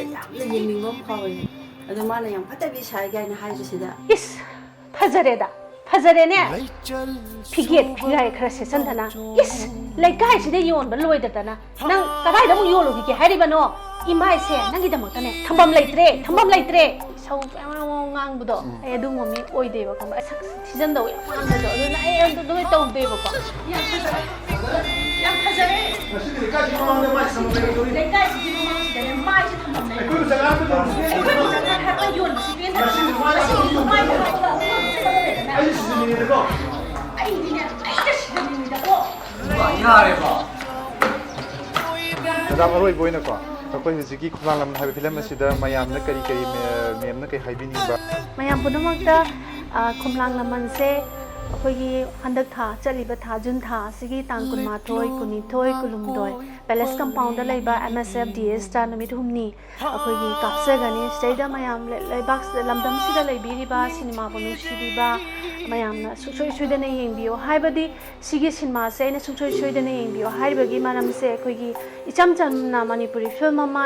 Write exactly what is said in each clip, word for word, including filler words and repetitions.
ꯌꯥꯝꯅ ꯌꯦꯡꯅꯤꯡꯕ ꯑꯃ ꯐꯥꯎꯋꯦ꯫ ꯑꯗꯣ ꯃꯥꯅ ꯌꯥꯝ ꯐꯠꯇꯕꯤ ꯁꯥꯏ ꯀꯥꯏꯅ ꯍꯥꯏꯕꯁꯤꯗ, ꯏꯁ! ꯐꯖꯔꯦꯗ, ꯐꯖꯔꯦꯅꯦ꯫ ꯐꯤꯒꯦꯠ ꯐꯤꯒꯥꯏ ꯈꯔ ꯁꯦꯠꯆꯟꯗꯅ, ꯏꯁ! ꯂꯩꯀꯥꯏꯁꯤꯗ ꯌꯣꯟꯕ ꯂꯣꯏꯗꯗꯅ ꯅꯪ ꯀꯗꯥꯏꯗ ꯑꯃꯨꯛ ꯌꯣꯜꯂꯨꯈꯤꯒꯦ ꯍꯥꯏꯔꯤꯕꯅꯣ? ꯏꯃꯥꯏꯁꯦ, ꯅꯪꯒꯤꯗꯃꯛꯇꯅꯦ ꯊꯝꯐꯝ ꯂꯩꯇ꯭ꯔꯦ, ꯊꯝꯐꯝ ꯂꯩꯇ꯭ꯔꯦ꯫ ꯏꯁꯧ ꯃꯌꯥꯝ ꯃꯌꯥꯝ ꯉꯥꯡꯕꯗꯣ, ꯎꯝ꯫ ꯑꯩ ꯑꯗꯨꯒꯨꯝꯕ ꯃꯤ ꯑꯣꯏꯗꯦꯕ, ꯈꯪꯕ꯭ꯔꯥ? ꯑꯩ ꯁꯛ ꯊꯤꯖꯟꯗꯧ ꯌꯥꯝ ꯃꯥꯟꯕꯗꯣ, ꯑꯗꯨꯅ ꯑꯩ ꯑꯗꯨ ꯂꯣꯏ ꯇꯧꯗꯦꯕꯀꯣ꯫ ꯌꯥꯝ ꯐꯖꯔꯦ, ꯌꯥꯝ ꯐꯖꯔꯦ꯫ ꯉꯁꯤꯗꯤ ꯂꯩꯀꯥꯏꯁꯤꯒꯤ ꯃꯃꯥꯡꯗ ꯃꯥꯏ ꯁꯝꯕ ꯂꯩꯔꯛꯇꯣꯔꯤ꯫ ꯂꯩꯀꯥꯏꯁꯤꯒꯤ ꯃꯃꯥꯡꯁꯤꯗꯅꯦ ꯃꯥꯏꯁꯦ ꯊꯝꯐꯝ ꯂꯩꯇ꯭ꯔꯦ꯫ ꯑꯩꯈꯣꯏ ꯃꯆꯥ ꯉꯥꯡꯕ ꯇꯧꯔꯤꯁꯦ꯫ ꯑꯩꯈꯣꯏ ꯃꯆꯥ ꯉꯥꯡꯕ ꯍꯥꯏꯔꯒ ꯌꯣꯟꯕꯁꯤ ꯄꯦꯟꯗꯕ꯫ ꯉꯁꯤꯗꯤ ꯃꯥꯏ ꯉꯁꯤꯗꯤ ꯁꯝꯕ ꯃꯥꯏ ꯂꯩꯔꯛꯇꯣꯔꯤ꯫ ꯊꯝꯐꯝ ꯂꯩꯇꯗꯅ꯫ ꯑꯩꯁꯨ ꯁꯤꯖꯤꯟꯅꯩꯌꯦꯕꯀꯣ꯫ ꯑꯩꯗꯤꯅꯦ, ꯑꯩꯒ ꯁꯤꯖꯤꯟꯅꯩꯌꯦꯕꯀꯣ꯫ ꯌꯥꯔꯦꯀꯣ꯫ ꯃꯦꯗꯥꯝ, ꯑꯔꯣꯏꯕ ꯑꯣꯏꯅꯀꯣ, ꯑꯩꯈꯣꯏ ꯍꯧꯖꯤꯛꯀꯤ ꯈꯨꯝꯂꯥꯡ ꯂꯃꯟ ꯍꯥꯏꯕ ꯐꯤꯂꯝ ꯑꯁꯤꯗ ꯃꯌꯥꯝꯅ ꯀꯔꯤ ꯀꯔꯤ, ꯃꯦ-, ꯃꯦꯝꯅ ꯀꯔꯤ ꯍꯥꯏꯕꯤꯅꯤꯡꯕ? ꯃꯌꯥꯝ ꯄꯨꯝꯅꯃꯛꯇ, ꯑ, ꯈꯨꯝꯂꯥꯡ ꯂꯃꯟꯁꯦ ꯑꯩꯈꯣꯏꯒꯤ ꯍꯟꯗꯛ ꯊꯥ, ꯆꯠꯂꯤꯕ ꯊꯥ, ꯖꯨꯟ ꯊꯥ ꯑꯁꯤꯒꯤ ꯇꯥꯡ ꯀꯨꯟꯃꯥꯊꯣꯏ, ꯀꯨꯟꯅꯤꯊꯣꯏ, ꯀꯨꯟꯍꯨꯝꯗꯣꯏ, ꯄꯦꯂꯦꯁ ꯀꯝꯄꯥꯎꯟꯗ ꯂꯩꯕ ꯑꯦꯝ ꯑꯦꯁ ꯑꯦꯐ ꯗꯤ ꯑꯦꯁꯇ ꯅꯨꯃꯤꯠ ꯍꯨꯝꯅꯤ ꯑꯩꯈꯣꯏꯒꯤ ꯀꯥꯞꯆꯒꯅꯤ꯫ ꯁꯤꯗꯩꯗ ꯃꯌꯥꯝ ꯂꯩ-, ꯂꯩꯕꯥꯛꯁꯤꯗ, ꯂꯝꯗꯝꯁꯤꯗ ꯂꯩꯕꯤꯔꯤꯕ ꯁꯤꯅꯦꯃꯥꯕꯨ ꯅꯨꯡꯁꯤꯕꯤꯕ ꯃꯌꯥꯝꯅ ꯁꯨꯡꯁꯣꯏ ꯁꯣꯏꯗꯅ ꯌꯦꯡꯕꯤꯌꯨ꯫ ꯍꯥꯏꯕꯗꯤ ꯁꯤꯒꯤ ꯁꯤꯅꯦꯃꯥꯁꯦ ꯑꯩꯅ ꯁꯨꯡꯁꯣꯏ ꯁꯣꯏꯗꯅ ꯌꯦꯡꯕꯤꯌꯨ ꯍꯥꯏꯔꯤꯕꯒꯤ ꯃꯔꯝꯁꯦ, ꯑꯩꯈꯣꯏꯒꯤ ꯏꯆꯝ ꯆꯝꯅ ꯃꯅꯤꯄꯨꯔꯤ ꯐꯤꯂꯝ ꯑꯃ,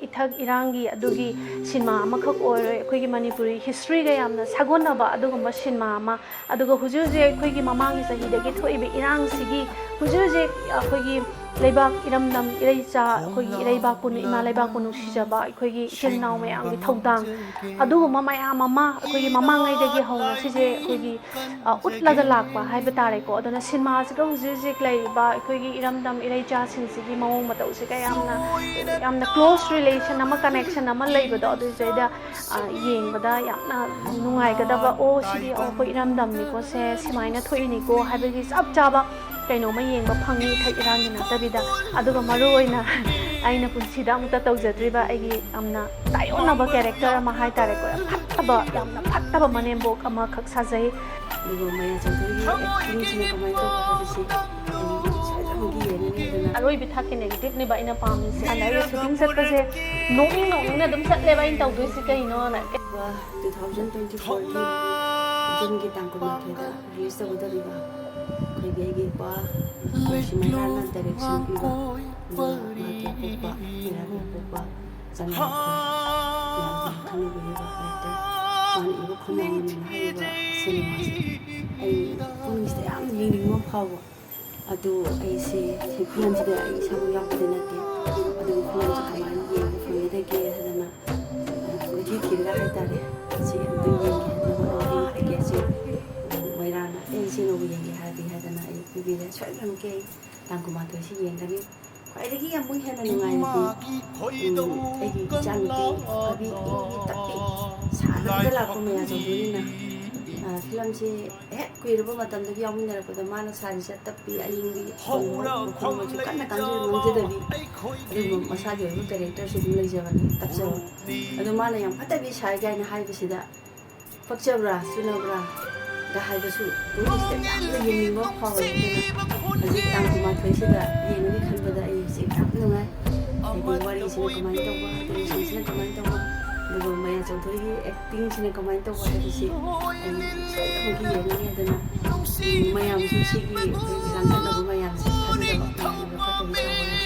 ꯏꯊꯛ ꯏꯔꯥꯡꯒꯤ ꯑꯗꯨꯒꯤ ꯁꯤꯅꯦꯃꯥ ꯑꯃꯈꯛ ꯑꯣꯏꯔꯣꯏ꯫ ꯑꯩꯈꯣꯏꯒꯤ ꯃꯅꯤꯄꯨꯔꯤ ꯍꯤꯁꯇ꯭ꯔꯤꯒ ꯌꯥꯝꯅ ꯁꯥꯒꯣꯟꯅꯕ ꯑꯗꯨꯒꯨꯝꯕ ꯁꯤꯅꯦꯃꯥ ꯑꯃ, ꯑꯗꯨꯒ ꯍꯧꯖꯤꯛ ꯍꯧꯖꯤꯛ ꯑꯩꯈꯣꯏꯒꯤ ꯃꯃꯥꯡꯒꯤ ꯆꯍꯤꯗꯒꯤ ꯊꯣꯛꯏꯕ ꯏꯔꯥꯡꯁꯤꯒꯤ, ꯍꯧꯖꯤꯛ ꯍꯧꯖꯤꯛ ꯑꯩꯈꯣꯏꯒꯤ ꯂꯩꯕꯥꯛ, ꯏꯔꯝꯗꯝ, ꯏꯔꯩꯆꯥ, ꯑꯩꯈꯣꯏꯒꯤ ꯏꯔꯩꯕꯥꯛꯄꯨ, ꯏꯃꯥ ꯂꯩꯕꯥꯛꯄꯨ ꯅꯨꯡꯁꯤꯖꯕ ꯑꯩꯈꯣꯏꯒꯤ ꯏꯆꯤꯜ ꯏꯅꯥꯎ ꯃꯌꯥꯝꯒꯤ ꯊꯧꯗꯥꯡ, ꯑꯗꯨꯒꯨꯝꯕ ꯃꯌꯥꯝ ꯑꯃ ꯑꯩꯈꯣꯏꯒꯤ ꯃꯃꯥꯡꯉꯩꯗꯒꯤ ꯍꯧꯅ ꯁꯤꯁꯦ ꯑꯩꯈꯣꯏꯒꯤ, ꯑ, ꯎꯠꯂꯒ ꯂꯥꯛꯄ ꯍꯥꯏꯕ ꯇꯥꯔꯦꯀꯣ꯫ ꯑꯗꯨꯅ ꯁꯤꯅꯦꯃꯥꯁꯤꯒ ꯍꯧꯖꯤꯛ ꯍꯧꯖꯤꯛ ꯂꯩꯔꯤꯕ ꯑꯩꯈꯣꯏꯒꯤ ꯏꯔꯝꯗꯝ ꯏꯔꯩꯆꯥꯁꯤꯡꯁꯤꯒꯤ ꯃꯑꯣꯡ ꯃꯇꯧꯁꯤꯒ ꯌꯥꯝꯅ, ꯌꯥꯝꯅ close relation ꯑꯃ, connection ꯑꯃ ꯂꯩꯕꯗꯣ, ꯑꯗꯨꯏꯗꯩꯗ, ꯑ, ꯌꯦꯡꯕꯗ ꯌꯥꯝꯅ ꯅꯨꯡꯉꯥꯏꯒꯗꯕ, "ꯑꯣ, ꯁꯤꯗꯤ, ꯑꯣ, ꯑꯩꯈꯣꯏ ꯏꯔꯝꯗꯝꯅꯤꯀꯣ, ꯁꯦ ꯁꯨꯃꯥꯏꯅ ꯊꯣꯛꯏꯅꯤꯀꯣ" ꯍꯥꯏꯕꯒꯤ ꯆꯞ ꯆꯥꯕ ꯀꯩꯅꯣꯝꯃ ꯌꯦꯡꯕ ꯐꯪꯉꯤ, ꯏꯊꯛ ꯏꯔꯥꯡꯒꯤ ꯅꯠꯇꯕꯤꯗ꯫ ꯑꯗꯨꯒ ꯃꯔꯨ ꯑꯣꯏꯅ ꯑꯩꯅ ꯄꯨꯟꯁꯤꯗ ꯑꯃꯨꯛꯇ ꯇꯧꯖꯗ꯭ꯔꯤꯕ ꯑꯩꯒꯤ ꯌꯥꯝꯅ ꯇꯥꯏꯑꯣꯟꯅꯕ character ꯑꯃ ꯍꯥꯏ ꯇꯥꯔꯦꯀꯣ, ꯌꯥꯝ ꯐꯠꯇꯕ, ꯌꯥꯝꯅ ꯐꯠꯇꯕ ꯃꯅꯦꯝꯕꯣꯛ ꯑꯃꯈꯛ ꯁꯥꯖꯩ꯫ ꯑꯗꯨꯒ ꯃꯌꯥꯆꯧꯕꯤꯒꯤ actingꯁꯤꯅ ꯀꯃꯥꯏꯅ ꯇꯧꯕ ꯍꯥꯏꯕꯁꯤ ꯑꯩ ꯁꯣꯏꯗꯅꯃꯛꯀꯤ ꯌꯦꯡꯉꯅꯤ꯫ ꯑꯗꯨꯅ ꯑꯔꯣꯏꯕ ꯊꯥꯛꯀꯤ negativeꯅꯦꯕ ꯑꯩꯅ ꯄꯥꯝꯃꯤꯁꯦ꯫ ꯑꯗ ꯑꯩ shooting ꯆꯠꯄꯁꯦ ꯅꯣꯛꯅꯤꯡ ꯅꯣꯛꯅꯤꯡꯅ ꯑꯗꯨꯝ ꯆꯠꯂꯦꯕ ꯑꯩꯅ ꯇꯧꯗꯣꯏꯁꯤ ꯀꯩꯅꯣꯅ꯫ ꯇꯨ ꯊꯥꯎꯖꯟ ꯇ꯭ꯋꯦꯟꯇꯤ ꯐꯣꯔꯒꯤ ꯖꯨꯟꯒꯤ ꯇꯥꯡ ꯀꯨꯟꯃꯥꯊꯣꯏꯗ release ꯇꯧꯒꯗꯧꯔꯤꯕ ꯑꯩꯈꯣꯏꯒꯤ ꯑꯩꯒꯤ ꯏꯄ꯭ꯋꯥ ꯀꯣꯁꯤ ꯃꯩꯔꯥꯅ direction ꯄꯤꯕ, ꯑꯗꯨꯒ ꯃꯥꯒꯤ ꯑꯄꯣꯛꯄ ꯃꯩꯔꯥꯒꯤ ꯑꯄꯣꯛꯄ ꯆꯅꯥ ꯈꯣꯏ ꯃꯌꯥꯝꯁꯤꯅ ꯈꯟꯅꯕꯤꯔꯤꯕ ꯍꯥꯏꯇꯥꯔꯦ꯫ ꯃꯥꯅ ꯏꯕ ꯈꯨꯟꯅꯥꯡ ꯃꯅꯤꯡ ꯍꯥꯏꯔꯤꯕ ꯁꯤꯅꯦꯃꯥꯁꯦ ꯑꯩ ꯄꯨꯛꯅꯤꯡꯁꯤꯗ ꯌꯥꯝ ꯌꯦꯡꯅꯤꯡꯕ ꯑꯃ ꯐꯥꯎꯕ꯫ ꯑꯗꯨ ꯑꯩꯁꯦ ꯁꯤ ꯐꯤꯂꯝꯁꯤꯗ ꯑꯩ ꯏꯁꯥꯃꯛ ꯌꯥꯎꯕꯗꯤ ꯅꯠꯇꯦ꯫ ꯑꯗꯨꯕꯨ ꯐꯤꯂꯝꯁꯦ ꯀꯃꯥꯏꯅ ꯌꯦꯡꯕ ꯐꯪꯒꯗꯒꯦ ꯍꯥꯏꯗꯅ, ꯑ, ꯀꯣꯏꯊꯤ ꯊꯤꯔꯒ ꯍꯥꯏꯇꯥꯔꯦ, ꯁꯤ ꯑꯝꯇꯪ ꯌꯦꯡꯒꯦ ꯍꯥꯏꯗꯅ ꯍꯣꯠꯅꯕꯗꯒꯤ ꯇꯤꯀꯦꯠꯁꯦ, ꯑ, ꯃꯣꯏꯔꯥꯡꯅ "ꯑꯦ, ꯏꯆꯦ ꯅꯧꯕ ꯌꯦꯡꯒꯦ ꯍꯥꯏꯔꯗꯤ" ꯍꯥꯏꯗꯅ ꯑꯩ ꯄꯤꯕꯤꯔꯦ꯫ ꯁꯣꯏꯗꯅꯃꯛꯀꯤ ꯑꯩ ꯇꯥꯡ ꯀꯨꯟꯃꯥꯊꯣꯏꯁꯤ ꯌꯦꯡꯒꯅꯤ꯫ ꯈ꯭ꯋꯥꯏꯗꯒꯤ ꯑꯃꯨꯛ ꯍꯦꯟꯅ ꯅꯨꯡꯉꯥꯏꯔꯗꯤ, ꯎꯝ, ꯑꯩꯒꯤ ꯏꯆꯥꯅꯨꯄꯤ ꯑꯐꯕꯤ ꯏꯪꯒꯤ ꯇꯞꯄꯤ ꯁꯥꯟꯅꯕꯗ ꯂꯥꯛꯄ ꯃꯌꯥꯆꯧꯗꯨꯅꯤꯅ, ꯑ, ꯐꯤꯂꯝꯁꯤ ꯍꯦꯛ ꯀꯨꯏꯔꯕ ꯃꯇꯝꯗꯒꯤ ꯌꯥꯎꯃꯤꯟꯅꯔꯛꯄꯗ ꯃꯥꯅ ꯁꯥꯔꯤ ꯆꯠꯇꯞꯄꯤ ꯑꯏꯪꯕꯤ ꯈꯣꯡꯕ ꯃꯈꯣꯟ ꯃꯆꯨ ꯀꯟꯅ ꯀꯟꯅ ꯉꯥꯡꯖꯗꯕꯤ, ꯑꯗꯨꯒꯨꯝꯕ ꯃꯁꯥꯒꯤ ꯑꯣꯏꯕ ꯀꯦꯔꯦꯛꯇꯔꯁꯨ ꯑꯗꯨꯝ ꯂꯩꯖꯕꯅꯤ, ꯇꯞꯆꯕ꯫ ꯑꯗꯣ ꯃꯥꯅ ꯌꯥꯝ ꯐꯠꯇꯕꯤ ꯁꯥꯏ ꯀꯥꯏꯅ ꯍꯥꯏꯕꯁꯤꯗ ꯄꯛꯆꯕ꯭ꯔꯥ, ꯆꯨꯅꯕ꯭ꯔꯥ ꯒ ꯍꯥꯏꯕꯁꯨ ꯄꯨꯛꯅꯤꯡꯁꯤꯗ ꯌꯥꯝꯅ ꯌꯦꯡꯅꯤꯡꯕ ꯐꯥꯎꯋꯦ꯫ ꯑꯗꯨꯅ ꯍꯧꯖꯤꯛ ꯇꯥꯡ ꯀꯨꯟꯃꯥꯊꯣꯏꯁꯤꯗ ꯌꯦꯡꯒꯅꯤ ꯈꯟꯕꯗ ꯑꯩ ꯍꯧꯖꯤꯛ ꯌꯥꯝ ꯅꯨꯡꯉꯥꯏ꯫ ꯍꯥꯏꯗꯤ ꯋꯥꯔꯤꯁꯤꯅ ꯀꯃꯥꯏꯅ ꯇꯧꯕ, directionꯁꯤꯅ ꯀꯃꯥꯏꯅ ꯇꯧꯕ, ꯑꯗꯨꯒ ꯃꯌꯥꯆꯧꯊꯣꯏꯒꯤ actingꯁꯤꯅ ꯀꯃꯥꯏꯅ ꯇꯧꯕ ꯍꯥꯏꯕꯁꯤ ꯑꯩ ꯁꯣꯏꯗꯅꯃꯛꯀꯤ ꯌꯦꯡꯒꯅꯤ꯫ ꯑꯗꯨꯅ, ꯎꯝ, ꯃꯌꯥꯝꯁꯨ ꯁꯤꯒꯤ ꯑꯩꯈꯣꯏꯒꯤ ꯂꯥꯡꯈꯠꯅꯕ ꯃꯌꯥꯝꯁꯦ ꯊꯥꯖꯗꯕ ꯃꯌꯥꯝꯅ ꯐꯠꯇꯕ ꯁꯥꯕ ꯌꯥꯝ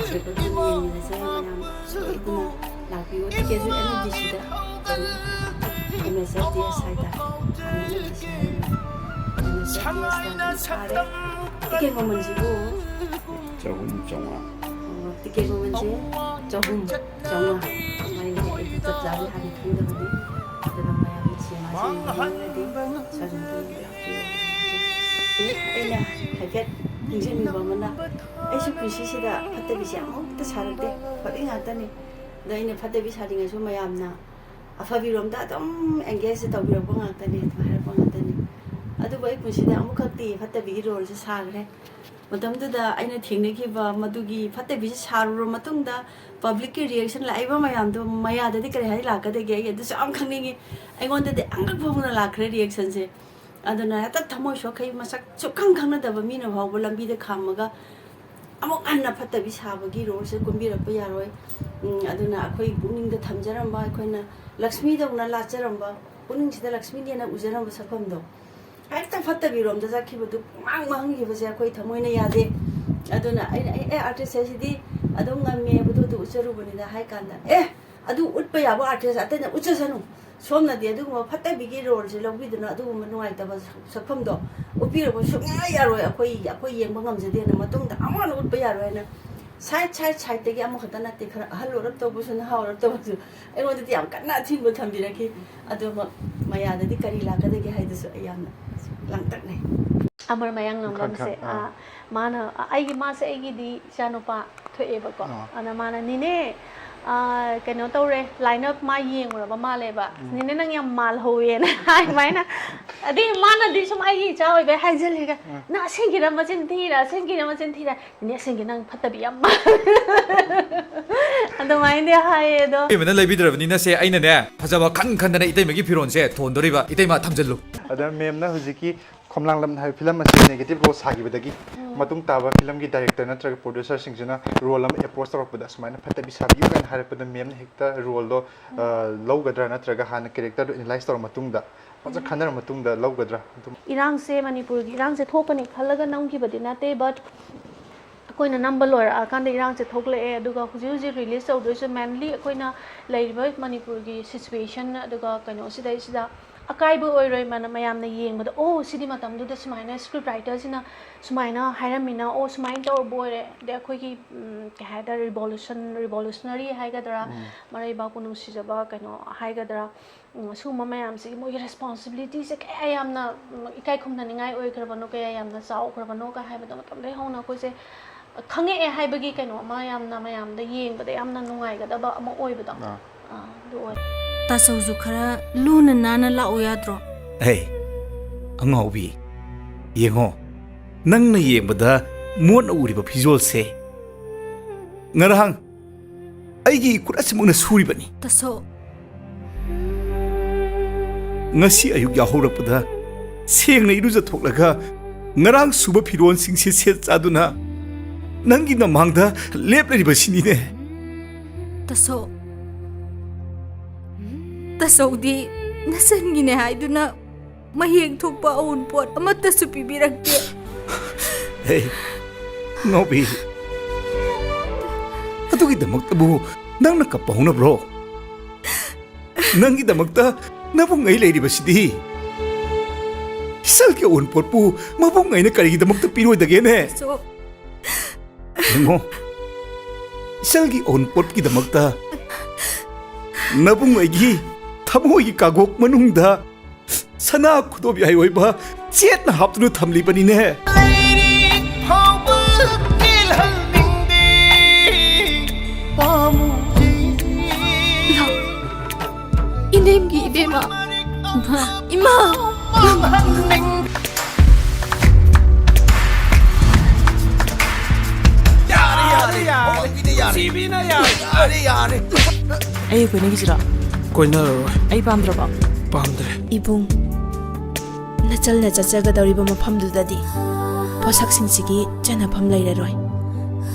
ꯁꯣꯏꯕ ꯌꯦꯡꯃꯤꯟꯅꯁꯦ꯫ ꯃꯌꯥꯝ ꯁꯣꯏꯗꯅ ꯂꯥꯛꯄꯤꯌꯨ꯫ ꯇꯤꯀꯦꯠꯁꯨ ꯑꯦꯝ ꯑꯦꯝ ꯗꯤ ꯁꯤꯗ, ꯑꯦꯝ ꯑꯦꯁ ꯑꯦꯐ ꯗꯤ ꯑꯦꯁ ꯍꯥꯏꯇꯥꯔꯦ, ꯑꯦꯝ ꯑꯦꯁ ꯑꯦꯐ ꯗꯤ ꯑꯦꯁꯇ ꯑꯗꯨꯝ ꯁꯥꯔꯦ꯫ ꯇꯤꯀꯦꯠ ꯃꯃꯜꯁꯤꯕꯨ ꯆꯍꯨꯝ ꯆꯥꯝꯃꯉꯥ꯫ ꯑꯣ, ꯇꯤꯀꯦꯠ ꯃꯃꯜꯁꯦ ꯆꯍꯨꯝ ꯆꯥꯝꯃꯉꯥ꯫ ꯃꯥꯏꯅ ꯑꯩꯗꯤ ꯆꯞ ꯆꯥꯕꯤ ꯍꯥꯟꯅ ꯈꯪꯗꯕꯅꯤ꯫ ꯑꯗꯨꯅ ꯃꯌꯥꯝ ꯁꯤꯅꯦꯃꯥꯁꯤ ꯌꯦꯡꯅꯤꯡꯉꯒꯗꯤ ꯁ꯭ꯋꯥꯏꯗ ꯑꯗꯨꯝ ꯂꯥꯛꯄꯤꯌꯨ꯫ ꯑꯦ, ꯑꯩꯅ ꯍꯥꯏꯐꯦꯠ ꯅꯤꯡꯁꯤꯡꯅꯤꯡꯕ ꯑꯃꯅ, ꯑꯩꯁꯨ ꯄꯨꯟꯁꯤꯁꯤꯗ ꯐꯠꯇꯕꯤꯁꯦ ꯑꯃꯨꯛꯇ ꯁꯥꯔꯛꯇꯦ, ꯐꯕꯤ ꯉꯥꯛꯇꯅꯤ꯫ ꯑꯗꯣ ꯑꯩꯅ ꯐꯠꯇꯕꯤ ꯁꯥꯅꯤꯡꯉꯁꯨ ꯃꯌꯥꯝꯅ ꯑꯐꯕꯤꯔꯣꯝꯗ ꯑꯗꯨꯝ engage ꯇꯧꯕꯤꯔꯛꯄ ꯉꯥꯛꯇꯅꯤ, ꯑꯗꯨꯃꯥꯏꯅ ꯍꯥꯏꯔꯛꯄ ꯉꯥꯛꯇꯅꯤ꯫ ꯑꯗꯨꯕꯨ ꯑꯩ ꯄꯨꯟꯁꯤꯗ ꯑꯃꯨꯛꯈꯛꯇꯤ ꯐꯠꯇꯕꯤꯒꯤ roleꯁꯦ ꯁꯥꯈ꯭ꯔꯦ꯫ ꯃꯇꯝꯗꯨꯗ ꯑꯩꯅ ꯊꯦꯡꯅꯈꯤꯕ ꯃꯗꯨꯒꯤ ꯐꯠꯇꯕꯤꯁꯦ ꯁꯥꯔꯨꯔ ꯃꯇꯨꯡꯗ publicꯀꯤ reaction ꯂꯥꯛꯏꯕ ꯃꯌꯥꯝꯗꯣ ꯃꯌꯥꯗꯗꯤ ꯀꯔꯤ ꯍꯥꯏ ꯂꯥꯛꯀꯗꯒꯦ? ꯑꯩ ꯑꯗꯨꯁꯨ ꯌꯥꯝ ꯈꯪꯅꯤꯡꯉꯤ꯫ ꯑꯩꯉꯣꯟꯗꯗꯤ ꯑꯃꯈꯛ ꯐꯥꯎꯕꯅ ꯂꯥꯛꯈ꯭ꯔꯦ reactionꯁꯦ꯫ ꯑꯗꯨꯅ ꯍꯦꯛꯇ ꯊꯃꯣꯏ ꯁꯣꯛꯈꯩ, ꯃꯁꯛ ꯁꯨꯛꯈꯪ ꯈꯪꯅꯗꯕ ꯃꯤꯅ ꯐꯥꯎꯕ ꯂꯝꯕꯤꯗ ꯈꯥꯝꯃꯒ ꯑꯃꯨꯛ ꯍꯟꯅ ꯐꯠꯇꯕꯤ ꯁꯥꯕꯒꯤ roleꯁꯦ ꯀꯨꯝꯕꯤꯔꯛꯄ ꯌꯥꯔꯣꯏ꯫ ꯎꯝ, ꯑꯗꯨꯅ ꯑꯩꯈꯣꯏ ꯄꯨꯛꯅꯤꯡꯗ ꯊꯝꯖꯔꯝꯕ, ꯑꯩꯈꯣꯏꯅ ꯂꯛꯁꯃꯤꯗꯧꯅ ꯂꯥꯠꯆꯔꯝꯕ, ꯄꯨꯛꯅꯤꯡꯁꯤꯗ ꯂꯛꯁꯃꯤꯅꯦꯅ ꯎꯖꯔꯝꯕ ꯁꯛꯐꯝꯗꯣ ꯍꯦꯛꯇ ꯐꯠꯇꯕꯤꯔꯣꯝꯗ ꯆꯠꯈꯤꯕꯗꯨ ꯄꯨꯡꯃꯥꯡ ꯃꯥꯡꯈꯤꯕꯁꯦ ꯑꯩꯈꯣꯏ ꯊꯃꯣꯏꯅ ꯌꯥꯗꯦ꯫ ꯑꯗꯨꯅ ꯑꯩꯅ, "ꯑꯦ, ꯑꯦ, artist ꯍꯥꯏꯁꯤꯗꯤ ꯑꯗꯨꯝ ꯉꯝꯃꯦ, ꯑꯗꯨ ꯑꯗꯨ ꯎꯠꯆꯔꯨꯕꯅꯤꯗ ꯍꯥꯏ ꯀꯥꯟꯗ, "ꯑꯦ, ꯑꯗꯨ ꯎꯠꯄ ꯌꯥꯕ ꯑꯥꯔꯇꯤꯁ ꯑꯇꯩꯅ ꯎꯠꯆꯁꯅꯨ, ꯁꯣꯝꯅꯗꯤ ꯑꯗꯨꯒꯨꯝꯕ ꯐꯠꯇꯕꯤꯒꯤ ꯔꯣꯜꯁꯦ ꯂꯧꯕꯤꯗꯨꯅ ꯑꯗꯨꯒꯨꯝꯕ ꯅꯨꯡꯉꯥꯏꯇꯕ ꯁꯛꯐꯝꯗꯣ ꯎꯠꯄꯤꯔꯕ ꯁꯨꯡꯌꯥ ꯌꯥꯔꯣꯏ, ꯑꯩꯈꯣꯏ, ꯑꯩꯈꯣꯏ ꯌꯦꯡꯕ ꯉꯝꯖꯗꯦꯅ ꯃꯇꯨꯡꯗ ꯑꯃꯨꯛ ꯍꯟꯅ ꯎꯠꯄ ꯌꯥꯔꯣꯏ" ꯍꯥꯏꯅ ꯁꯥꯏꯠ ꯁꯥꯏꯠ ꯁꯥꯏꯠꯇꯒꯤ ꯑꯃꯈꯛꯇ ꯅꯠꯇꯦ, ꯈꯔ ꯑꯍꯜ ꯑꯣꯏꯔꯞ ꯇꯧꯕꯁꯨ, ꯅꯍꯥ ꯑꯣꯏꯔꯞ ꯇꯧꯕꯁꯨ ꯑꯩꯉꯣꯟꯗꯗꯤ ꯌꯥꯝ ꯀꯟꯅ ꯑꯊꯤꯡꯕ ꯊꯝꯕꯤꯔꯛꯈꯤ꯫ ꯑꯗꯨꯃꯛ ꯃꯌꯥꯗꯗꯤ ꯀꯔꯤ ꯂꯥꯛꯀꯗꯒꯦ ꯍꯥꯏꯗꯨꯁꯨ ꯑꯩ ꯌꯥꯝꯅ ꯂꯥꯡꯇꯛꯅꯩ꯫ ꯑꯃꯔ ꯃꯌꯥꯡ ꯈꯪ-, ꯂꯝꯕꯝꯁꯦ, ꯈꯪ-, ꯑꯥ꯫ ꯑꯥ, ꯃꯥꯅ, ꯑ-, ꯑꯩꯒꯤ, ꯃꯥꯁꯦ ꯑꯩꯒꯤꯗꯤ ꯏꯆꯥꯅꯨꯄꯥ ꯊꯣꯛꯑꯦꯕꯀꯣ꯫ ꯑꯥ꯫ ꯑꯗ ꯃꯥꯅ, "ꯅꯦꯅꯦ, ꯑꯥ, ꯀꯩꯅꯣ ꯇꯧꯔꯦ, ꯂꯥꯏꯟ ꯑꯞ ꯃꯥ ꯌꯦꯡꯉꯨꯔꯕ ꯃꯥꯜꯂꯦꯕ꯫ ꯎꯝ꯫ ꯅꯦꯅꯦ, ꯅꯪ ꯌꯥꯝ ꯃꯥꯜꯍꯧꯋꯦꯅ" ꯍꯥꯏ ꯑꯗꯨꯃꯥꯏꯅ꯫ ꯑꯗꯩ ꯃꯥꯅꯗꯤ ꯁꯨꯝ ꯑꯩꯒꯤ ꯏꯆꯥ ꯑꯣꯏꯕꯩ ꯍꯥꯏꯖꯜꯂꯤꯒ, ꯎꯝ꯫ "ꯅꯪ ꯑꯁꯦꯡꯀꯤꯔ ꯃꯆꯤꯟ ꯊꯤꯔ, ꯑꯁꯦꯡꯀꯤꯔ ꯃꯆꯤꯟ ꯊꯤꯔ?" "ꯅꯦꯅꯦ, ꯑꯁꯦꯡꯀꯤ ꯅꯪ ꯐꯠꯇꯕꯤ ꯌꯥꯝ ꯃꯥꯜꯂꯦ" ꯑꯗꯨꯃꯥꯏꯅꯗꯤ ꯍꯥꯏꯌꯦ ꯑꯗꯣ꯫ ꯏꯕꯅ ꯂꯩꯕꯤꯗ꯭ꯔꯕꯅꯤꯅ ꯁꯦ ꯑꯩꯅꯅꯦ, ꯐꯖꯕ ꯈꯟ ꯈꯟꯗꯅ ꯏꯇꯩꯃꯒꯤ ꯐꯤꯔꯣꯟꯁꯦ ꯊꯣꯟꯗꯣꯔꯤꯕ꯫ ꯏꯇꯩꯃ, ꯊꯝꯖꯜꯂꯨ꯫ ꯑꯗ ꯃꯦꯝꯅ ꯍꯧꯖꯤꯛꯀꯤ ꯈꯣꯝꯂꯥꯡꯂꯝ ꯍꯥꯏꯕ ꯐꯤꯂꯝ ꯑꯁꯤ ꯅꯦꯒꯦꯇꯤꯚ ꯔꯣꯜ ꯁꯥꯈꯤꯕꯗꯒꯤ ꯎꯝ꯫ ꯃꯇꯨꯡ ꯇꯥꯕ ꯐꯤꯂꯝꯒꯤ ꯗꯥꯏꯔꯦꯛꯇꯔ ꯅꯠꯇ꯭ꯔꯒ ꯄ꯭ꯔꯣꯗ꯭ꯌꯨꯁꯔꯁꯤꯡꯁꯤꯅ ꯔꯣꯜ ꯑꯃ ꯑꯦꯄ꯭ꯔꯣꯆ ꯇꯧꯔꯛꯄꯗ, "ꯑꯁꯨꯃꯥꯏꯅ ꯐꯠꯇꯕꯤ ꯁꯥꯕꯤꯌꯨ" ꯀꯥꯏꯅ ꯍꯥꯏꯔꯛꯄꯗ ꯃꯦꯝꯅ ꯍꯦꯛꯇ ꯔꯣꯜꯗꯣ, ꯎꯝ꯫ ꯑ, ꯂꯧꯒꯗ꯭ꯔꯥ, ꯅꯠꯇ꯭ꯔꯒ ꯍꯥꯟꯅ ꯀꯦꯔꯦꯛꯇꯔꯗꯣ ꯑꯦꯅꯥꯂꯥꯏꯁ ꯇꯧꯔ ꯃꯇꯨꯡꯗ, ꯐꯖꯅ ꯎꯝ꯫ ꯈꯟꯅꯔ ꯃꯇꯨꯡꯗ ꯂꯧꯒꯗ꯭ꯔꯥ? ꯑꯗꯨꯝ ꯏꯔꯥꯡꯁꯦ, ꯃꯅꯤꯄꯨꯔꯒꯤ ꯏꯔꯥꯡꯁꯦ ꯊꯣꯛꯀꯅꯤ ꯈꯜꯂꯒ ꯅꯝꯈꯤꯕꯗꯤ ꯅꯠꯇꯦ, but ꯑꯩꯈꯣꯏꯅ ꯅꯝꯕ ꯂꯣꯏꯔꯛꯑꯀꯥꯟꯗ ꯏꯔꯥꯡꯁꯦ ꯊꯣꯛꯂꯛꯑꯦ꯫ ꯑꯗꯨꯒ ꯍꯧꯖꯤꯛ ꯍꯧꯖꯤꯛ ꯔꯤꯂꯤꯁ ꯇꯧꯗꯣꯏꯁꯦ mainly ꯑꯩꯈꯣꯏꯅ ꯂꯩꯔꯤꯕ ꯃꯅꯤꯄꯨꯔꯒꯤ situation, ꯑꯗꯨꯒ ꯀꯩꯅꯣꯁꯤꯗꯩꯁꯤꯗ ꯑꯀꯥꯏꯕ ꯑꯣꯏꯔꯣꯏ꯫ ꯃꯅ-, ꯃꯌꯥꯝꯅ ꯌꯦꯡꯕꯗ, "ꯑꯣ, ꯁꯤꯗꯤ ꯃꯇꯝꯗꯨꯗ ꯁꯨꯃꯥꯏꯅ ꯁ꯭ꯀ꯭ꯔꯤꯞ ꯔꯥꯏꯇꯔꯁꯤꯅ ꯁꯨꯃꯥꯏꯅ ꯍꯥꯏꯔꯝꯃꯤꯅ, ꯑꯣ, ꯁꯨꯃꯥꯏꯅ ꯇꯧꯔꯕ ꯑꯣꯏꯔꯦ"꯫ ꯑꯗꯩ ꯑꯩꯈꯣꯏꯒꯤ, ꯎꯝ, ꯀꯩ ꯍꯥꯏꯇꯥꯔꯦ, ꯔꯤꯚꯣꯂꯨꯁꯟ, ꯔꯤꯚꯣꯂꯨꯁꯅꯔꯤ ꯍꯥꯏꯒꯗ꯭ꯔꯥ, ꯎꯝ꯫ ꯃꯔꯩꯕꯥꯛꯄꯨ ꯅꯨꯡꯁꯤꯖꯕ ꯀꯩꯅꯣ ꯍꯥꯏꯒꯗ꯭ꯔꯥ, ꯎꯝ, ꯁꯤꯒꯨꯝꯕ ꯃꯌꯥꯝꯁꯤꯒꯤ ꯃꯣꯏꯒꯤ ꯔꯦꯁꯄꯣꯟꯁꯤꯕꯤꯂꯤꯇꯤꯁꯦ ꯀꯌꯥ ꯌꯥꯝꯅ, ꯎꯝ, ꯏꯀꯥꯏ ꯈꯨꯝꯅꯅꯤꯡꯉꯥꯏ ꯑꯣꯏꯈ꯭ꯔꯕꯅꯣ, ꯀꯌꯥ ꯌꯥꯝꯅ ꯆꯥꯎꯈ꯭ꯔꯕꯅꯣꯒ ꯍꯥꯏꯕꯗꯣ ꯃꯇꯝꯗꯒꯤ ꯍꯧꯅ ꯑꯩꯈꯣꯏꯁꯦ ꯈꯪꯉꯛꯑꯦ ꯍꯥꯏꯕꯒꯤ ꯀꯩꯅꯣ ꯑꯃ, ꯌꯥꯝꯅ ꯃꯌꯥꯝꯗ ꯌꯦꯡꯕꯗ ꯌꯥꯝꯅ ꯅꯨꯡꯉꯥꯏꯒꯗꯕ ꯑꯃ ꯑꯣꯏꯕꯗꯣ꯫ ꯑꯥ꯫ ꯑꯥ, ꯑꯗꯨ ꯑꯣꯏ꯫ ꯇꯥꯆꯧꯁꯨ ꯈꯔ ꯂꯨꯅ ꯅꯥꯟꯅ ꯂꯥꯛꯎ ꯌꯥꯗ꯭ꯔꯣ? ꯍꯦ, ꯑꯉꯥꯎꯕꯤ, ꯌꯦꯡꯉꯣ, ꯅꯪꯅ ꯌꯦꯡꯕꯗ ꯃꯣꯠꯅ ꯎꯔꯤꯕ ꯐꯤꯖꯣꯜꯁꯦ ꯉꯔꯥꯡ ꯑꯩꯒꯤ ꯏꯈꯨꯠ ꯑꯁꯤꯃꯛꯅ ꯁꯨꯔꯤꯕꯅꯤ꯫ ꯇꯥꯆꯧ꯫ ꯉꯁꯤ ꯑꯌꯨꯛ ꯌꯥꯍꯧꯔꯛꯄꯗ ꯁꯦꯡꯅ ꯏꯔꯨꯖꯊꯣꯛꯂꯒ ꯉꯔꯥꯡ ꯁꯨꯕ ꯐꯤꯔꯣꯜꯁꯤꯡꯁꯦ ꯁꯦꯠ ꯆꯥꯗꯨꯅ ꯅꯪꯒꯤ ꯅꯃꯥꯡꯗ ꯂꯦꯞꯂꯤꯕꯁꯤꯅꯤꯅꯦ꯫ ꯇꯥꯆꯧ, ꯇꯥꯆꯧꯗꯤ ꯅꯆꯟꯒꯤꯅꯦ ꯍꯥꯏꯗꯨꯅ ꯃꯍꯦꯛ ꯊꯣꯛꯄ ꯑꯎꯟꯄꯣꯠ ꯑꯃꯠꯇꯁꯨ ꯄꯤꯕꯤꯔꯛꯇꯦ꯫ ꯍꯦ, ꯉꯥꯎꯕꯤ, ꯑꯗꯨꯒꯤꯗꯃꯛꯇꯕꯨ ꯅꯪꯅ ꯀꯞꯄ ꯍꯧꯅꯕ꯭ꯔꯣ? ꯅꯪꯒꯤꯗꯃꯛꯇ ꯅꯕꯨꯡ ꯑꯩ ꯂꯩꯔꯤꯕꯁꯤꯗꯤ꯫ ꯏꯆꯜꯒꯤ ꯑꯋꯨꯟꯄꯣꯠꯄꯨ ꯃꯕꯨꯡ ꯑꯩꯅ ꯀꯔꯤꯒꯤꯗꯃꯛꯇ ꯄꯤꯔꯣꯏꯗꯒꯦꯅꯦ? ꯁꯣ- ꯌꯦꯡꯉꯣ, ꯏꯆꯜꯒꯤ ꯑꯋꯨꯟꯄꯣꯠꯀꯤꯗꯃꯛꯇ ꯅꯕꯨꯡ ꯑꯩꯒꯤ ꯊꯃꯣꯏꯒꯤ ꯀꯥꯒꯣꯛ ꯃꯅꯨꯡꯗ ꯁꯅꯥ ꯈꯨꯗꯣꯞ ꯌꯥꯏ ꯑꯣꯏꯕ ꯆꯦꯠꯅ ꯍꯥꯞꯇꯨꯅ ꯊꯝꯂꯤꯕꯅꯤꯅꯦ꯫ ꯂꯩꯔꯤꯛ ꯐꯥꯎꯕ ꯀꯦꯜꯍꯟꯅꯤꯡꯗꯦ, ꯄꯥꯝꯃꯨꯗꯦ꯫ ꯏꯅꯦꯝꯒꯤ ꯏꯕꯦꯝꯃ꯫ ꯏꯃꯥ! ꯃꯥꯡꯍꯟꯅꯤꯡꯗꯦ꯫ ꯌꯥꯔꯦ, ꯌꯥꯔꯦ, ꯌꯥꯔꯦ꯫ ꯁꯤꯕꯤꯅ ꯌꯥꯔꯦ꯫ ꯌꯥꯔꯦ, ꯌꯥꯔꯦ꯫ ꯑꯩ ꯀꯣꯏꯅꯈꯤꯁꯤꯔꯣ? ꯀꯣꯏꯅꯔꯔꯣꯏ꯫ ꯑꯩ ꯄꯥꯝꯗ꯭ꯔꯕꯣ? ꯄꯥꯝꯗ꯭ꯔꯦ꯫ ꯏꯕꯨꯡ, ꯅꯆꯜꯅ ꯆꯠꯆꯒꯗꯧꯔꯤꯕ ꯃꯐꯝꯗꯨꯗꯗꯤ ꯄꯣꯠꯁꯛꯁꯤꯡꯁꯤꯒꯤ ꯆꯟꯅꯐꯝ ꯂꯩꯔꯔꯣꯏ꯫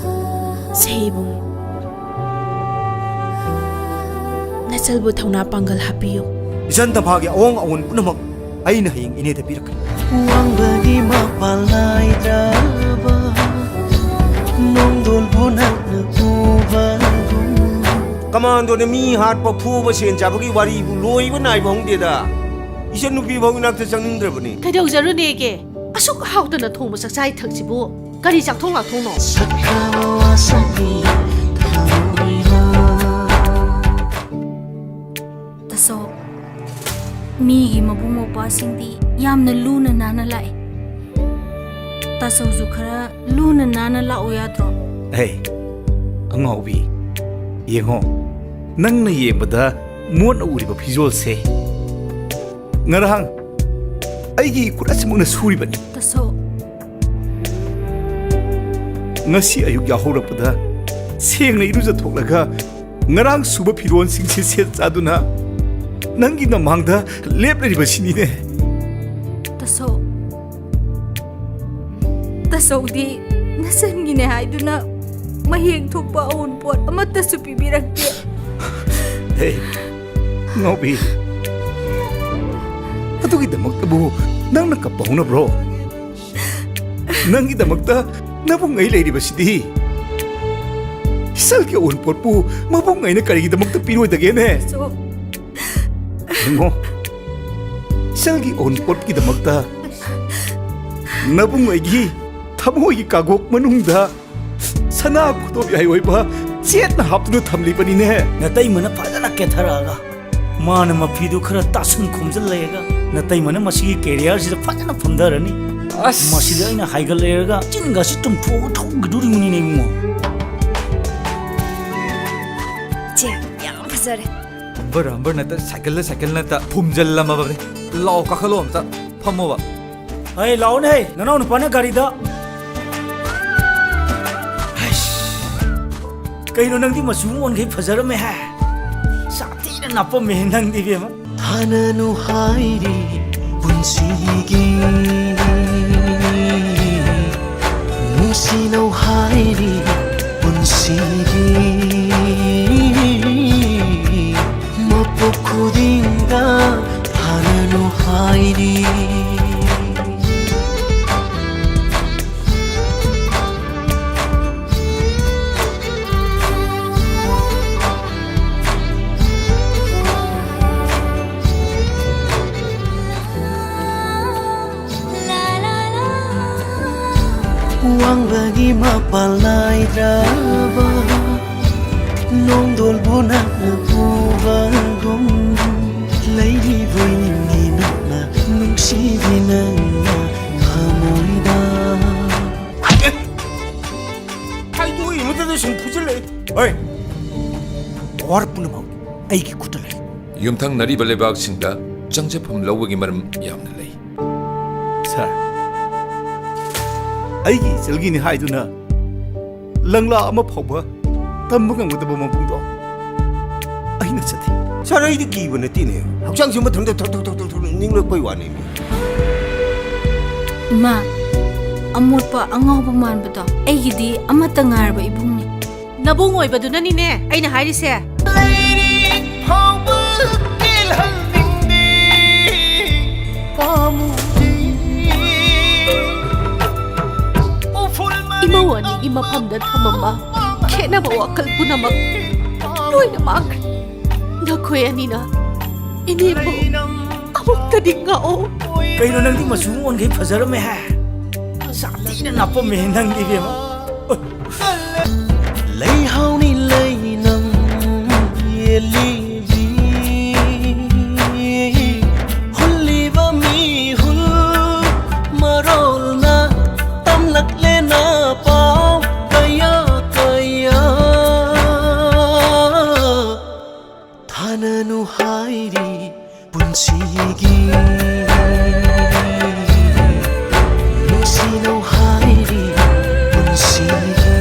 ꯁꯦ ꯏꯕꯨꯡ, ꯅꯆꯜꯕꯨ ꯊꯧꯅꯥ ꯄꯥꯡꯒꯜ ꯍꯥꯞꯄꯤꯌꯨ꯫ ꯏꯆꯟ ꯇꯝꯐꯥꯒꯤ ꯑꯑꯣꯡ ꯑꯑꯣꯟ ꯄꯨꯝꯅꯃꯛ ꯑꯩꯅ ꯍꯌꯦꯡ ꯏꯅꯦꯗ ꯄꯤꯔꯛꯀꯅꯤ꯫ ꯋꯥꯡꯕꯒꯤ ꯃꯄꯥꯟ ꯅꯥꯏꯗ꯭ꯔꯕ ꯅꯣꯡꯗꯣꯟꯕꯨ ꯅꯪꯅ ꯎꯕꯒꯨꯝ꯫ ꯀꯃꯥꯟꯗꯣꯅ ꯃꯤ ꯍꯥꯠꯄ, ꯐꯨꯕ, ꯁꯦꯟ ꯆꯥꯕꯒꯤ ꯋꯥꯔꯤꯕꯨ ꯂꯣꯏꯕ ꯅꯥꯏꯕ ꯍꯧꯗꯦꯗ꯫ ꯏꯆꯟ ꯅꯨꯄꯤ ꯐꯥꯎ ꯏꯅꯥꯛꯇ ꯆꯪꯅꯤꯡꯗ꯭ꯔꯕꯅꯤ꯫ ꯀꯩꯗꯧꯖꯔꯨꯅꯦꯒꯦ? ꯑꯁꯨꯛ ꯍꯥꯎꯇꯅ ꯊꯣꯡꯕ ꯆꯥꯛꯆꯥ ꯏꯊꯛꯁꯤꯕꯨ ꯀꯔꯤ ꯆꯥꯛꯊꯣꯡ ꯂꯥꯛꯊꯣꯡꯅꯣ? ꯁꯛꯇ ꯋꯥꯁꯛꯄꯤ ꯊꯧꯔꯤꯕ꯫ ꯇꯥꯆꯧ, ꯃꯤꯒꯤ ꯃꯕꯨꯡ ꯃꯧꯄ꯭ꯋꯥꯁꯤꯡꯗꯤ ꯌꯥꯝꯅ ꯂꯨꯅ ꯅꯥꯟꯅ ꯂꯥꯛꯏ꯫ ꯇꯥꯆꯧꯁꯨ ꯈꯔ ꯂꯨꯅ ꯅꯥꯟꯅ ꯂꯥꯛꯎ ꯌꯥꯗ꯭ꯔꯣ? ꯍꯦ, ꯑꯉꯥꯎꯕꯤ, ꯌꯦꯡꯉꯣ, ꯅꯪꯅ ꯌꯦꯡꯕꯗ ꯃꯣꯠꯅ ꯎꯔꯤꯕ ꯐꯤꯖꯣꯜꯁꯦ ꯉꯔꯥꯡ ꯑꯩꯒꯤ ꯏꯈꯨꯠ ꯑꯁꯤꯃꯛꯅ ꯁꯨꯔꯤꯕꯅꯤ꯫ ꯇꯥꯆꯧ꯫ ꯉꯁꯤ ꯑꯌꯨꯛ ꯌꯥꯍꯧꯔꯛꯄꯗ ꯁꯦꯡꯅ ꯏꯔꯨꯖꯊꯣꯛꯂꯒ ꯉꯔꯥꯡ ꯁꯨꯕ ꯐꯤꯔꯣꯜꯁꯤꯡꯁꯦ ꯁꯦꯠ ꯆꯥꯗꯨꯅ ꯅꯪꯒꯤ ꯅꯃꯥꯡꯗ ꯂꯦꯞꯂꯤꯕꯁꯤꯅꯤꯅꯦ꯫ ꯇꯥꯆꯧ, ꯇꯥꯆꯧꯗꯤ ꯅꯆꯟꯒꯤꯅꯦ ꯍꯥꯏꯗꯨꯅ ꯃꯌꯦꯡ ꯊꯣꯛꯄ ꯑꯎꯟꯄꯣꯠ ꯑꯃꯠꯇꯁꯨ ꯄꯤꯕꯤꯔꯛꯇꯦ꯫ ꯍꯦ, ꯉꯥꯎꯕꯤ, ꯑꯗꯨꯒꯤꯗꯃꯛꯇꯕꯨ ꯅꯪꯅ ꯀꯞꯄ ꯍꯧꯅꯕ꯭ꯔꯣ? ꯅꯪꯒꯤꯗꯃꯛꯇ ꯅꯕꯨꯡ ꯑꯩ ꯂꯩꯔꯤꯕꯁꯤꯗꯤ꯫ ꯏꯆꯜꯒꯤ ꯑꯎꯟꯄꯣꯠꯄꯨ ꯃꯕꯨꯡ ꯑꯩꯅ ꯀꯔꯤꯒꯤꯗꯃꯛꯇ ꯄꯤꯔꯣꯏꯗꯒꯦꯅꯦ? ꯏꯆꯜꯒꯤ ꯑꯎꯟꯄꯣꯠꯀꯤꯗꯃꯛꯇ ꯅꯕꯨꯡ ꯑꯩꯒꯤ ꯊꯃꯣꯏꯒꯤ ꯀꯥꯒꯣꯛ ꯃꯅꯨꯡꯗ ꯁꯅꯥ ꯈꯨꯗꯣꯞ ꯌꯥꯏ ꯑꯣꯏꯕ ꯆꯦꯠꯅ ꯍꯥꯞꯇꯨꯅ ꯊꯝꯂꯤꯕꯅꯤꯅꯦ꯫ ꯅꯇꯩꯃꯅ ꯐꯖꯅ ꯀꯦꯊꯔꯛꯑꯒ ꯃꯥꯅ ꯃꯐꯤꯗꯨ ꯈꯔ ꯇꯥꯁꯟ ꯈꯣꯝꯖꯤꯜ ꯂꯩꯔꯒ ꯅꯇꯩꯃꯅ ꯃꯁꯤꯒꯤ careerꯁꯤꯗ ꯐꯖꯅ ꯐꯝꯊꯔꯅꯤ꯫ ꯑꯁ! ꯃꯁꯤꯗ ꯑꯩꯅ ꯍꯥꯏꯒꯠꯂꯦꯔꯒ ꯆꯤꯟꯒꯁꯤ ꯇꯨꯝꯊꯣꯛꯑꯒ ꯊꯧꯈꯤꯗꯣꯔꯤꯕꯅꯤꯅꯦ ꯏꯕꯨꯡꯉꯣ꯫ ꯆꯦ, ꯌꯥꯝ ꯐꯖꯔꯦ꯫ ꯍꯝꯕꯔ ꯍꯝꯕꯔ ꯅꯠꯇ ꯁꯥꯏꯀꯜꯗ ꯁꯥꯏꯀꯜ ꯅꯠꯇ ꯐꯨꯝꯖꯜꯂꯝꯃꯕꯅꯦ꯫ ꯂꯥꯎ ꯀꯥꯈꯠꯂꯣ ꯑꯝꯇ ꯐꯝꯃꯣꯕ꯫ ꯍꯩ, ꯂꯥꯛꯑꯣꯅꯦ ꯍꯩ, ꯅꯅꯥꯎ ꯅꯨꯄꯥꯅ ꯒꯥꯔꯤꯗ꯫ ꯍꯩꯁ, ꯀꯩꯅꯣ ꯅꯪꯗꯤ ꯃꯆꯨ ꯑꯣꯟꯈꯩ ꯐꯖꯔꯝꯃꯦ ꯍꯥꯏ? ꯁꯥꯊꯤꯅ ꯅꯥꯄꯝꯃꯦ ꯅꯪꯗꯤ ꯏꯕꯦꯝꯃ꯫ ꯍꯥꯟꯅꯅꯨ ꯍꯥꯏꯔꯤ ꯄꯨꯟꯁꯤꯒꯤ, ꯅꯨꯡꯁꯤꯅꯧ ꯍꯥꯏꯔꯤ ꯄꯨꯟꯁꯤꯒꯤ꯫ ꯃꯄꯣꯛ ꯈꯨꯗꯤꯡꯗ ꯍꯥꯟꯅꯅꯨ ꯍꯥꯏꯔꯤ꯫ ꯋꯥꯡꯕꯒꯤ ꯃꯄꯥꯜ ꯅꯥꯏꯗ꯭ꯔꯕ ꯅꯣꯡꯗꯣꯜꯕꯨ ꯅꯪꯅ ꯄꯨꯕꯒꯨꯝ ꯂꯩꯔꯤꯕꯣꯏ ꯅꯤꯡꯉꯤ ꯅꯪꯅ ꯅꯨꯡꯁꯤꯕꯤ ꯅꯪꯅ ꯊꯃꯣꯏꯗ꯫ ꯍꯥꯏꯗꯣꯛꯏ ꯃꯗꯨꯗ ꯁꯨꯝ ꯐꯨꯖꯜꯂꯛꯏ꯫ ꯍꯣꯏ, power ꯄꯨꯝꯅꯃꯛ ꯑꯩꯒꯤ ꯈꯨꯠꯇ ꯂꯩ꯫ ꯌꯨꯝꯊꯪꯅꯔꯤꯕ ꯂꯩꯕꯥꯛꯁꯤꯡꯗ ꯆꯪꯖꯐꯝ ꯂꯧꯕꯒꯤ ꯃꯔꯝ ꯌꯥꯝꯅ ꯂꯩ꯫ ꯁꯥꯔ, ꯑꯩꯒꯤ ꯏꯆꯜꯒꯤꯅꯤ ꯍꯥꯏꯗꯨꯅ ꯂꯪꯂꯥ ꯑꯃ ꯐꯥꯎꯕ ꯇꯝꯕ ꯉꯝꯒꯗꯕ ꯃꯕꯨꯡꯗꯣ ꯑꯩꯅ ꯆꯠꯊꯤ꯫ ꯁꯥꯔ, ꯑꯩꯗꯤ ꯀꯤꯕ ꯅꯠꯇꯦꯅꯦ꯫ ꯍꯛꯆꯥꯡꯁꯤ ꯃꯊꯟꯇ ꯊꯛ ꯊꯛ ꯊꯛ ꯊꯛ ꯊꯛ ꯅꯤꯛꯂꯛꯄꯩ ꯋꯥꯅꯦꯃꯤ꯫ ꯏꯃꯥ, ꯑꯃꯣꯠꯄ ꯑꯉꯥꯎꯕ ꯃꯥꯟꯕꯗꯣ ꯑꯩꯒꯤꯗꯤ ꯑꯃꯠꯇ ꯉꯥꯏꯔꯕ ꯏꯕꯨꯡꯅꯤ꯫ ꯅꯕꯨꯡ ꯑꯣꯏꯕꯗꯨꯅꯅꯤꯅꯦ ꯑꯩꯅ ꯍꯥꯏꯔꯤꯁꯦ꯫ ꯂꯩꯔꯤ ꯐꯥꯎꯕ ꯀꯦꯜꯍꯟꯅꯤꯡꯗꯦ ꯄꯥꯝꯃꯨꯗꯦ꯫ ꯎꯐꯨꯜ ꯃꯔꯤꯛ ꯏꯃꯧ ꯑꯅꯤꯒꯤ ꯃꯐꯝꯗ ꯊꯝꯃꯝꯕ ꯈꯦꯠꯅꯕ ꯋꯥꯈꯜ ꯄꯨꯝꯅꯃꯛ ꯂꯣꯏꯅ ꯃꯥꯡꯈ꯭ꯔꯦ꯫ ꯅꯈꯣꯏ ꯑꯅꯤꯅ ꯏꯅꯦꯕꯨ ꯑꯃꯨꯛꯇꯗꯤ ꯉꯥꯛꯑꯣ꯫ ꯀꯩꯅꯣ, ꯅꯪꯗꯤ ꯃꯆꯨ ꯑꯣꯟꯈꯩ ꯐꯖꯔꯝꯃꯦ ꯍꯥꯏ꯫ ꯁꯥꯊꯤꯅ ꯅꯥꯄꯝꯃꯦ ꯅꯪꯗꯤ, ꯏꯕꯦꯝꯃ꯫ ꯂꯩꯍꯥꯎꯅꯤ ꯂꯩꯅꯝ ꯌꯦꯜꯂꯤꯕꯤ, ꯍꯨꯜꯂꯤꯕ ꯃꯤꯍꯨꯜ ꯃꯔꯣꯜꯅ ꯇꯝꯂꯛꯂꯦꯅ ꯄꯥꯎ ꯀꯌꯥ ꯀꯌꯥ꯫ ꯊꯥꯅꯅꯨ ꯍꯥꯏꯔꯤ ꯄꯨꯟꯁꯤꯒꯤ, ꯅꯨꯡꯁꯤꯅꯧ ꯍꯥꯏꯔꯤ ꯄꯨꯟꯁꯤꯒꯤ꯫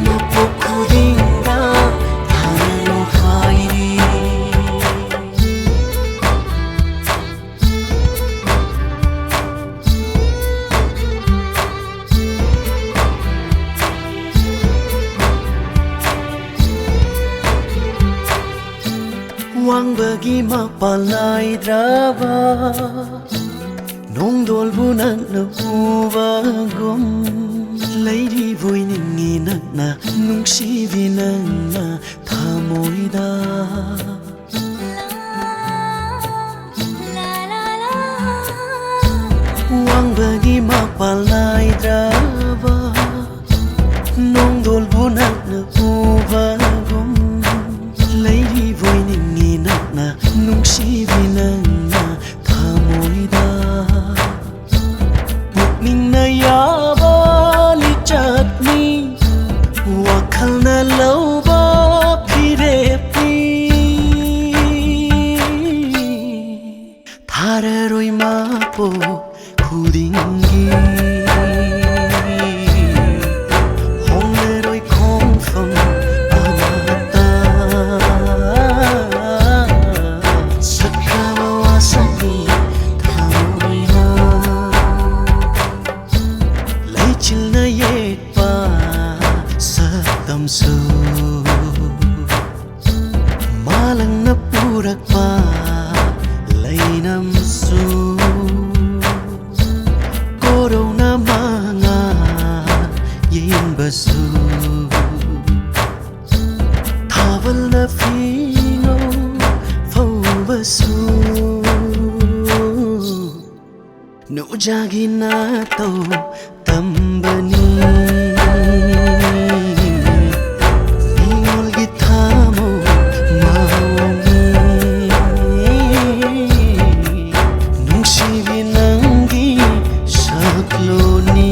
ꯃꯄꯣꯛ ꯈꯨꯗꯤꯡꯗ ꯊꯥꯅꯅꯨ ꯍꯥꯏꯔꯤ꯫ ꯋꯥꯡꯕꯒꯤ ꯃꯄꯥꯟ ꯅꯥꯏꯗ꯭ꯔꯕ ꯅꯣꯡꯗꯣꯜꯕꯨ ꯅꯛꯅ ꯎꯕꯒꯨꯝ, ꯂꯩꯔꯤꯕꯣꯏ ꯅꯤꯡꯉꯤ ꯅꯛꯅ, ꯅꯨꯡꯁꯤꯕꯤ ꯅꯪꯅ ꯊꯃꯣꯏꯗ꯫ ꯋꯥꯡꯕꯒꯤ ꯃꯄꯥꯟ ꯅꯥꯏꯗ꯭ꯔꯕ ꯅꯣꯡꯗꯣꯜꯕꯨ ꯅꯛꯅ ꯎꯕꯒꯨꯝ, ꯂꯩꯔꯤꯕꯣꯏ ꯅꯤꯡꯉꯤ ꯅꯛꯅ, ꯅꯨꯡꯁꯤꯕꯤ ꯅꯪꯅ ꯊꯃꯣꯏꯗ꯫ ꯄꯨꯛꯅꯤꯡꯅ ꯌꯥꯕ ꯂꯤꯆꯠꯅꯤ, ꯋꯥꯈꯜꯅ ꯂꯧꯕ ꯐꯤꯔꯦꯞꯅꯤ꯫ ꯊꯥꯔꯔꯣꯏ ꯃꯄꯣꯛ ꯈꯨꯗꯤꯡꯒꯤ, ꯍꯣꯡꯂꯔꯣꯏ ꯈꯣꯡꯐꯝ ꯑꯃꯠꯇ꯫ ꯁꯛꯈ꯭ꯔꯕ ꯋꯥꯁꯛꯅꯤ ꯊꯃꯣꯏꯅ, ꯂꯩꯆꯤꯜꯅ ꯌꯦꯛꯄ ꯁꯛꯇꯝꯁꯨ꯫ ꯃꯥꯂꯪꯅ ꯄꯨꯔꯛꯄ ꯂꯩꯅꯝꯁꯨ ꯀꯣꯔꯧꯅ ꯃꯉꯥꯜ ꯅ ꯐꯤꯉꯧ ꯐꯧꯕꯁꯨ ꯅꯨꯡꯖꯥꯒꯤ ꯅꯥꯇꯧ ꯇꯝꯕꯅꯤ꯫ ꯃꯤꯉꯣꯜꯒꯤ ꯊꯥꯃꯧ ꯃꯥꯎꯃꯤ ꯅꯨꯡꯁꯤꯕꯤ ꯅꯪꯒꯤ ꯁꯛꯂꯣꯟꯅꯤ꯫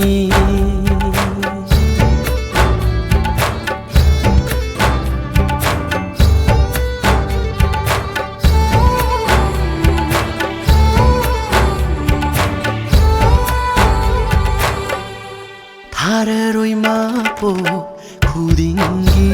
ꯊꯥꯔꯔꯣꯏ ꯃꯄꯣꯛ ꯈꯨꯗꯤꯡꯒꯤ